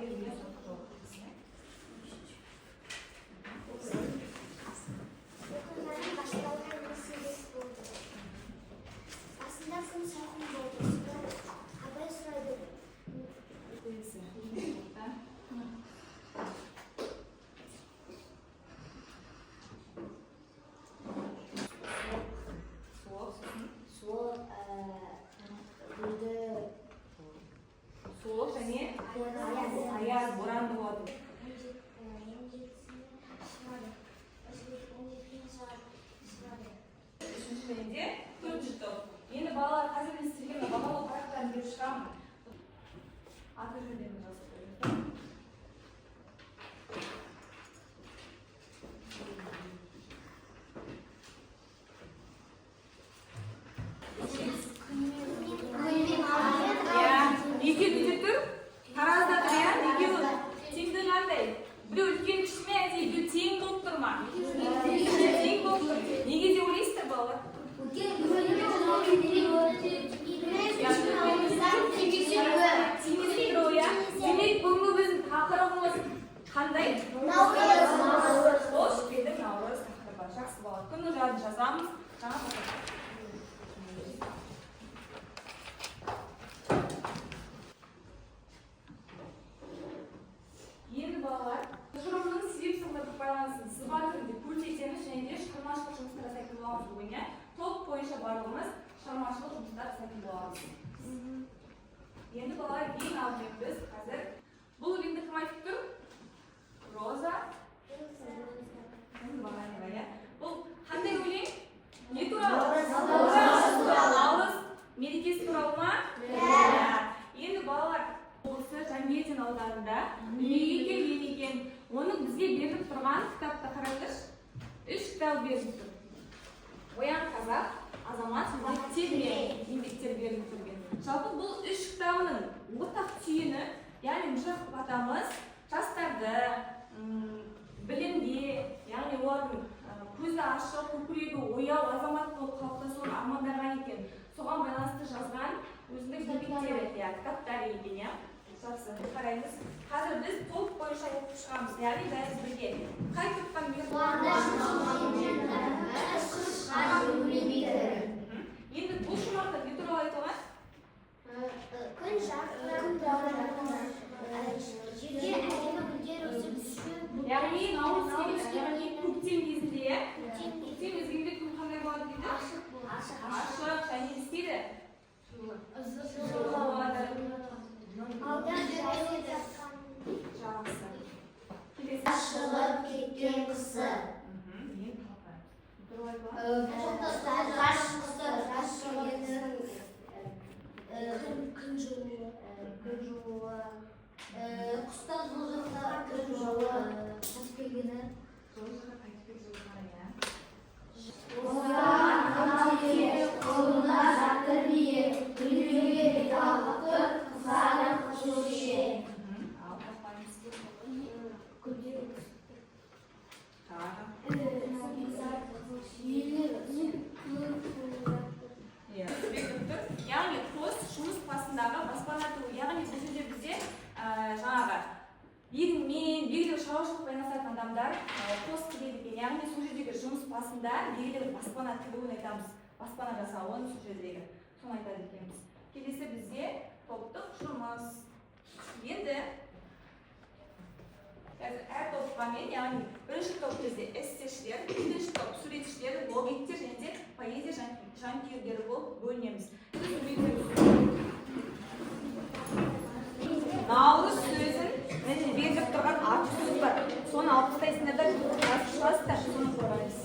берілген сұраққа жауап бересің, иә? Оқиғаның басталуына не себеп болды? Басында күн салқын болды. Содан Абай сұрайды. Келесі. Да? Суық, сосын? Суық, гүлді, Суық және аяз. аяз, боранды болады. 17-сіне шығады. 17-не шығады. Үшінші және де төртінші топ. Енді, балалар, қазір мен сіздерге мына бағалау парақтарын беріп шығамын. Аты жөндерін жазып қойыңыздар. Иә, екеуі неде тұр? Таразда тұр, иә? Екеуі теңдігі қандай? Біреу үлкен, кіші ме, әлде екеуі тең болып тұр ма? Тең болып тұр. Неге деп ойлайсыздар, балалар? Теңесіп тұр, иә? Демек, бүгінгі біздің тақырыбымыз қандай? Қош келдің, Наурыз тақырыбы. Жақсы, балалар. Күннің жадын жазамыз. Жаңа тақырып. Енді, балалар, тұжырымның себеп салдарлық байланысын сызба түрінде көрсетеміз және де шығармашылық жұмыстар жасайтын боламыз бүгін, иә? Топ бойынша барлығымыз шығармашылық жұмыстар жасайтын боламыз. Енді, балалар, ең алдымен біз қазір бұл өлеңді кім айтып тұр? Роза Бағанова, иә? Бұл қандай өлең? Не туралы? Наурыз мерекесі туралы ма? Иә. Енді, балалар, облысы Жангелдин ауданында дүниеге келген екен. Оның бізге беріліп тұрған кітапты қараңдаршы. Үш кітап беріліп тұр. «Оян, қазақ», «Азамат» және «Терме» еңбектері беріліп тұрген. Жалпы, бұл үш кітабының ортақ түйіні, яғни Міржақып атамыз жастарды білімге, яғни олардың көзі ашық, көкірегі ояу азамат болып қалыптасуын армандаған екен. Соған байланысты жазған өзінің еңбектері, иә, кітаптары екен, иә. Жақсы, қараймыз. Қазір біз топ бойынша оқып шығамыз, яғни бәріміз бірге. Қай топқа мен? Енді бұл шумақта не туралы айтылған? Күн жарқырап, жерге әдемі гүлдер өсіп түскен. Яғни наурыз деген, яғни көктем кезінде, иә? Көктем мезгілінде күн қандай болады дейді? Ашық. Ашық және не істейді? Жылы болады. Алда жайылып жатқан. Жақсы. Келесі. Шығып кеткен қысы. Енді талқылаймыз. Не туралы айтылған? Жас қысы, жас шығып күн жылуы, күн жылуы, құстар жыл жақта күн жылуы, қайтып келгені. Жылы жаққа қайтып келе жатқан, иә. Қолында жатыр бие, гүлдеуге бет алыпты, қызарып қызыл шие. Ал талқылаймыз. Гүлдер Тағы. Иә, беріліп тұр. Яғни қос жұмыс басындағы баспана тігу. Яғни бұл жерде бізде жаңағы егінмен, белгілі бір шаруашылықпен айналысатын адамдар қос тігеді екен. Яғни сол жердегі жұмыс басында белгілі бір баспана тігуін айтамыз. Баспана жасауын сол жердегі. Соны айтады екенбіз. Келесі бізде топтық жұмыс. Енді қазір әр топқа мен, яғни бірінші топ бізде эссешілер, екінші топ суретшілер, логиктер және де поэзия жанкүйерлері болып бөлінеміз. Наурыз сөзін мына жерде беріліп тұрған аты сөз бар. Соны алып тастайсыңдар да жазып шығасыздар, соны қорғаймыз.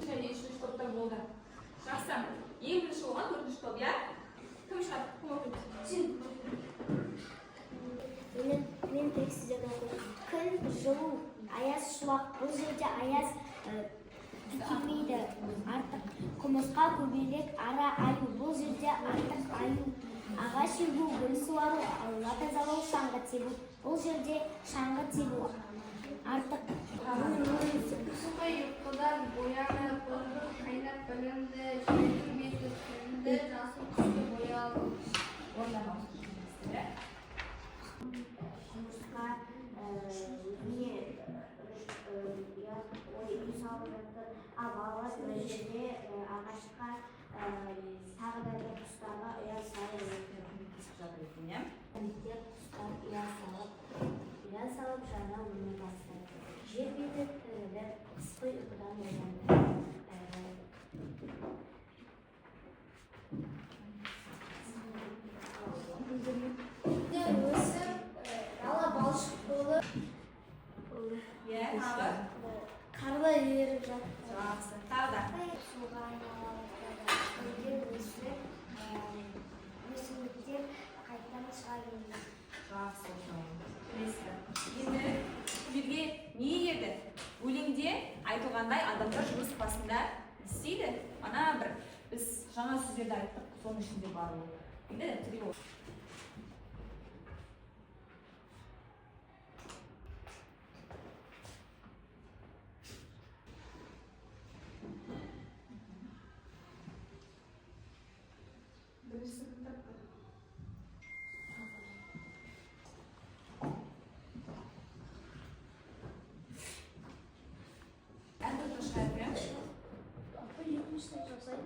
Және үшінші топтар болды. Жақсы. Ең бірінші болған төртінші топ, иә? Кім шығады? Кім оқиды? Мен тек сіздерге оқимын. Күн жылу, аяз шуақ. Бұл жерде аяз келмейді. Артық. Құмырсқа, көбелек, ара, аю. Бұл жерде артық аю. Ағаш егу, гүл суару, аула тазалау, шаңғы тебу. Бұл жерде шаңғы тебу. Артық. Қысқы ұйқыдан оянып, ұрық қайнап білінді, жердің беті сүрінді, жасыл түске боялды. Орындамау. Құмырсқа не ұя ой үй салып жатыр. Ал балалар мына жерде ағашқа тағы да бір құстарға ұя салып жатыр. Жатыр екен, иә? Жәндіктер, құстар ұя салып жаңа өмір бастады. Жер беті тіріліп, қысқы ұйқыдан оянды. Өсіп, дала балшық болып, Иә, тағы. Қарлар еріп жатты. Жақсы. Тағы да. Суға айнала бастады. Гүлдер өсіп, өсімдіктер қайтадан шыға келді. Жақсы. Келесі. Енді жерге не егеді? Өлеңде айтылғандай, адамдар жұмыс басында не істейді? Ана бір біз жаңа сөздерді айттық, соның ішінде бар ол. Енді дәптерге Біріншісі кім тапты? Ән топтан шығайық, иә? Апа, екіншісін жасайын.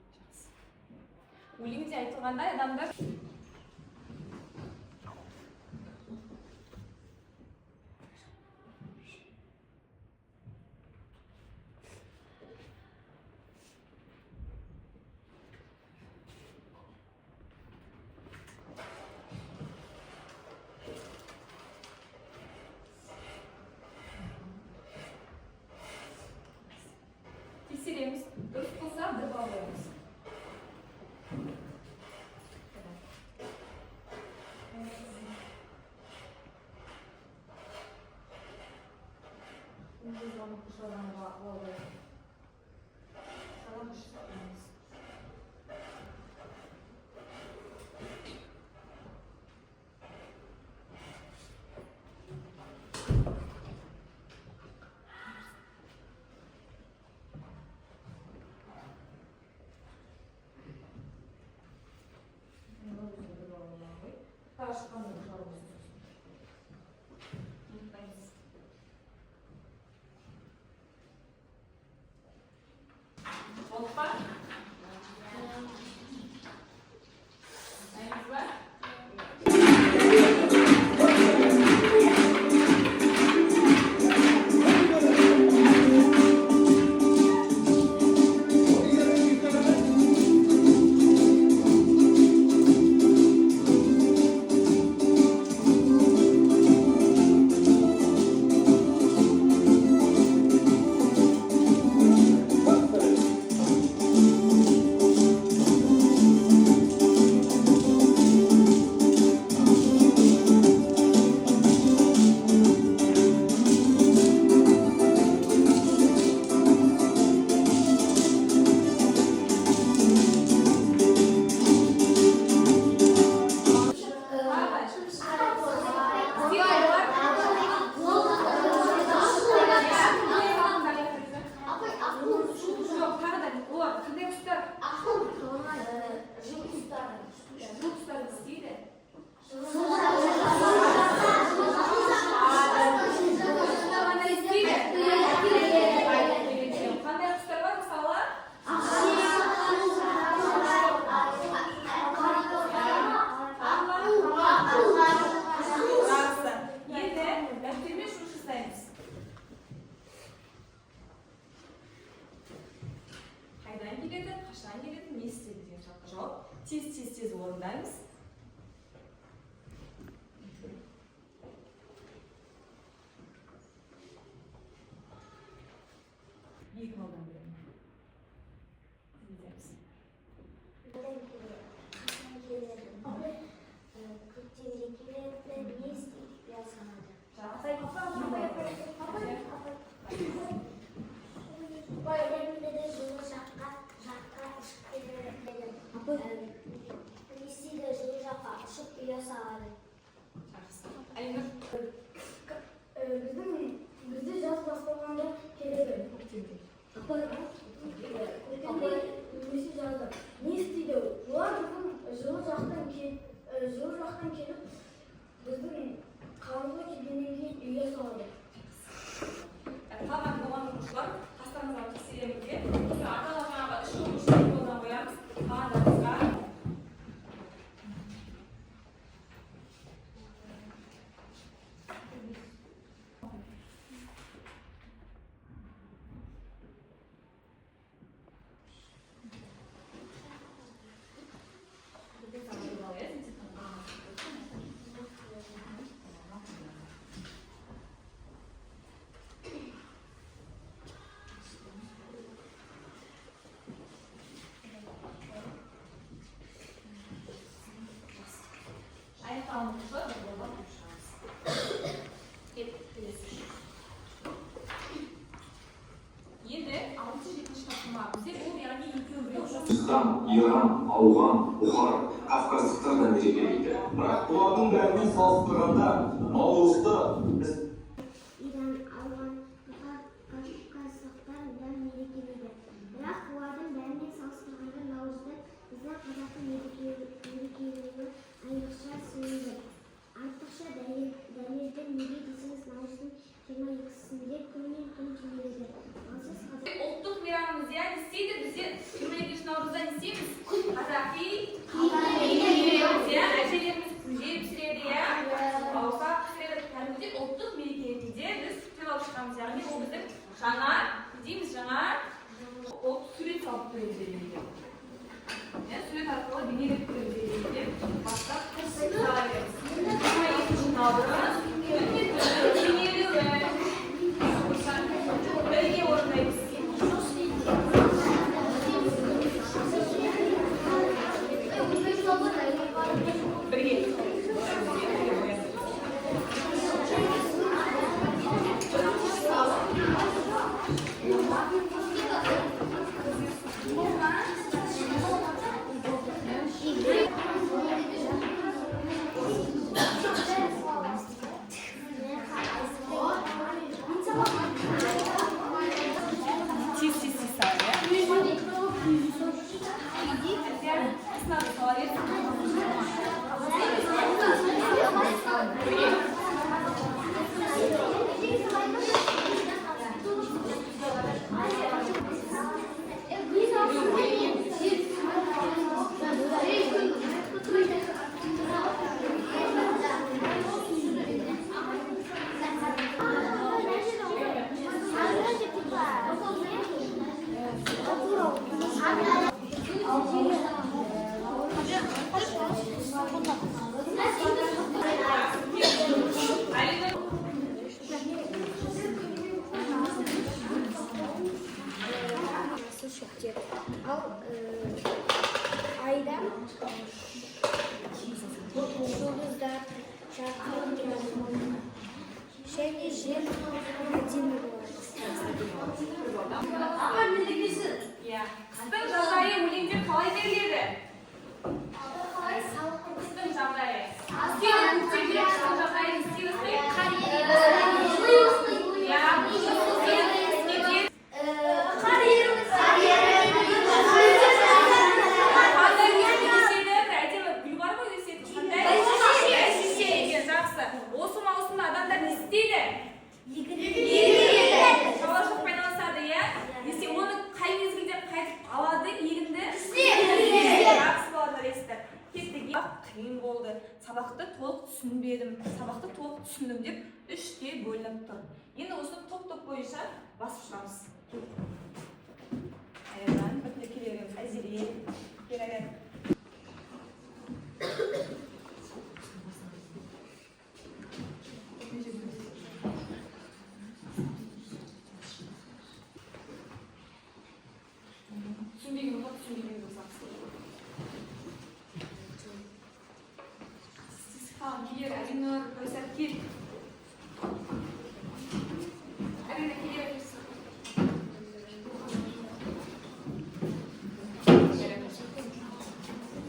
Жақсы. Өлеңде айтылғандай, адамдар тексереміз. Дұрыс болса, бір балл қоямыз. Тағы шыққанда шығарамыз. Ұмытпаймыз. Болды па? Дайынбыз ба? Тағы. Істейді олар. Жоқ, тағы да олар қандай құстар? Жыл құстары. Жыл құстары не істейді? Қандай істейді? Қандай құстар бар, мысалы? Жақсы. Енді дәптермен жұмыс жасаймыз. Қайдан келеді, қашан келеді, не істеді деген сұраққа жауап. Тез, тез, тез орындаймыз. 2 балдан беремін. жұма. Бізде бұл, яғни екеуі біреу. Үндістан, Иран, Ауған, Бұхар, Кавказдықтар да мерекелейді. Бірақ бұлардың бәрімен салыстырғанда Наурызды біз Иран, Ауған, Бұхар, Кавказдықтар да мерекелейді. Бірақ бұлардың бәрімен салыстырғанда Наурызды біздің қазақтың мерекелеуі айрықша сыйлы. Артықша дәлелді неге десеңіз, Наурыздың 22-сінде күн мен түн теңеледі. Ал сіз қазақ Ұлттық мейрамымыз, иә, не істейді бізде 22 наурызда, не істейміз? Қазақи киеміз, иә, әжелеріміз күнде пісіреді, иә, бауырсақ пісіреді. Кәдімгідей ұлттық мереке ретінде біз күтіп алып шығамыз, яғни ол біздің жаңа, не дейміз, жаңа ол сурет салып көреміз жерге, иә, сурет арқылы бейнелеп көреміз жерге, бастап сала береміз. 22 наурыз, күн мен түннің теңелуі. Бірге орындаймыз. Бірге. Бірге. Тез, тез, тез сала, иә. Қасына да сала берсін. Бірге. Алина. Жасыл шөптер. Ал айда жұлдыздар жарқырап тұрады. Және жер әдемі болады. Иә. Қыстың жағдайы өлеңде қалай беріледі? Қыстың жағдайы. Көктемде, қыстың жағдайы не істейміз? Иә, кетеді. Қандай өседі? Бір әдемі гүл бар ғой өсетін. Қандай? Бәйшешек екен, жақсы. Осы маусымда адамдар не істейді? Шаруашылықпен айналысады, иә? Не істейді? Оны қай мезгілде қайтып алады егінді? Жақсы, балалар, жарайсыздар. Кеттік. Қиын болды. Сабақты толық түсінбедім. Сабақты толық түсіндім деп үшке бөлініп тұр. Енді осы топ-топ бойынша басып шығамыз. Аяжан, біртіндеп келе береміз. Айзере, кел, Аян. Түсінбеген болса, түсінбеген болса. Кел, Әлинұр, Кәусар, кел.